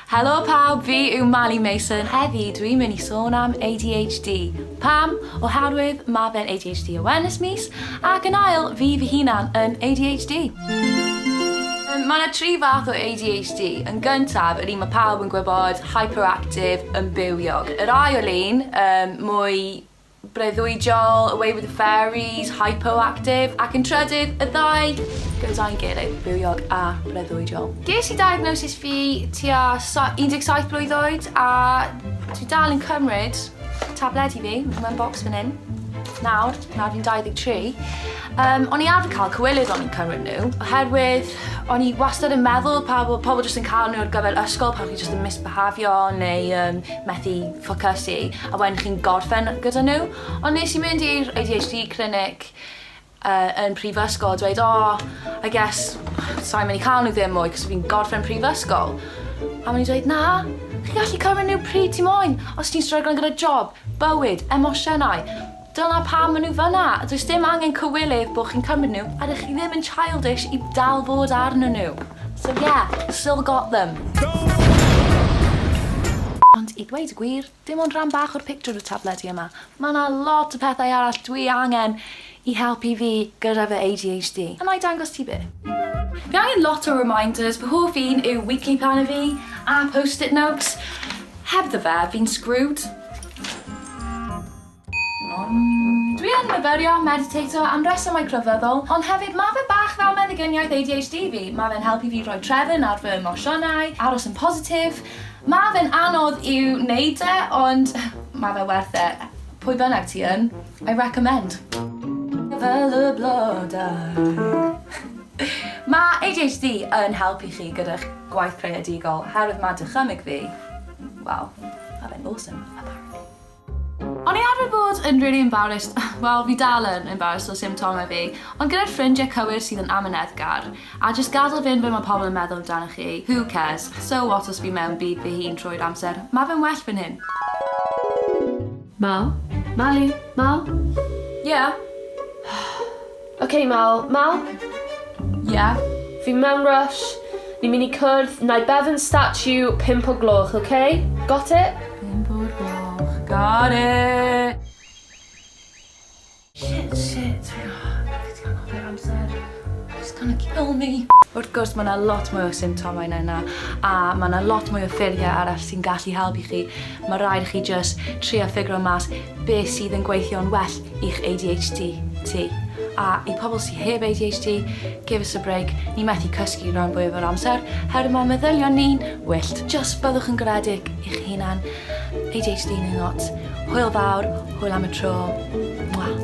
Helo pawb, fi yw Mali Mason. Heddi dwi'n mynd i sôn am ADHD. Pam? Oherwydd mae fe'n ADHD Awareness Mis, ac yn ail, fi fy hunan yn ADHD. Mae yna tri fath o ADHD. Yn gyntaf, yr un mae pawb yn gwybod, hyperactive, yn bywiog. Yr ail un, um, mwy breuddwydiol, away with the fairies, hypoactive, ac yn trydydd, y ddau gyda'i gilydd, bywiog a breuddwydiol. Ges i diagnosis fi tua 17 blwydd oed a dwi dal yn cymryd tabledi fi, mewn bocs fan hyn, nawr, nawr fi'n 23. Um, o'n i arfer cael cywilydd o'n i'n cymryd nhw, oherwydd o'n i wastad yn meddwl pobl, pobl jyst yn cael nhw ar gyfer ysgol pan chi jyst yn misbehafio neu um, methu ffocysu a wedyn chi'n gorffen gyda nhw. Ond nes i mynd i'r ADHD clinic uh, yn prifysgol a dweud, oh, I guess, sa'n mynd i cael nhw ddim mwy, cos fi'n gorffen prifysgol. A maen nhw'n dweud, na, chi'n gallu cymryd nhw pryd ti moyn, os ti'n stryglo gyda job, bywyd, emosiynau. Dyna pam maen nhw fyna. Does dim angen cywilydd bod chi'n cymryd nhw, a dych chi ddim yn childish i dal fod arnyn nhw. So yeah, still got them. Ond i ddweud y gwir, dim ond rhan bach o'r picture y tabledi yma. Mae yna lot o pethau arall dwi angen i helpu fi gyda fy ADHD. A na i dangos ti be. Fi angen lot o reminders. Fy hoff un yw weekly planner fi a post-it notes. Hebddo fe, fi'n screwed. Dwi yn myfyrio, meditato, am resymau crefyddol, ond hefyd ma' fe bach fel meddyginiaeth ADHD fi, ma' fe'n helpu fi rhoi trefn ar fy emosiynau, aros yn positif. Ma' fe'n anodd i'w wneud e, ond ma' fe werth e. Pwy bynnag ti yn, I recommend. Fel y blodau. Ma' ADHD yn helpu chi gyda'ch gwaith creadigol, oherwydd ma' dychymyg fi, wel, ma' fe'n awesome, apparently. O'n i arfer bod yn really embarrassed, wel fi dal yn embarrassed o symptomau fi, ond gyda'r ffrindiau cywir sydd yn amyneddgar, a jyst gadael fynd be mae pobl yn meddwl amdanoch chi, who cares, so what os fi mewn byd fy hun trwy'r amser, mae fe'n well fan hyn. Mal? Mali? Mal? Yeah. Ok Mal, Mal? Yeah? Fi mewn rush, ni'n mynd i cwrdd Nye Bevan Statue 5 o gloch, ok? Got it? 5 o'r gloch, got it! Shit, shit, fi 'di anghofio'r amser. She's gonna kill me. Wrth gwrs mae 'na lot mwy o symptomau na 'na a mae 'na lot mwy o ffurfiau arall sy'n gallu helpu chi. Mae rhaid i chi jyst trio ffigro mas beth sydd yn gweithio'n well i'ch ADHD ti. A i pobl sydd heb ADHD, give us a break, ni methu cysgu rhan fwyaf o'r amser, herwydd mae meddylion ni'n wyllt. Just byddwch yn garedig i'ch hunan, ADHD neu not. Hwyl fawr, hwyl am y tro. Mwah.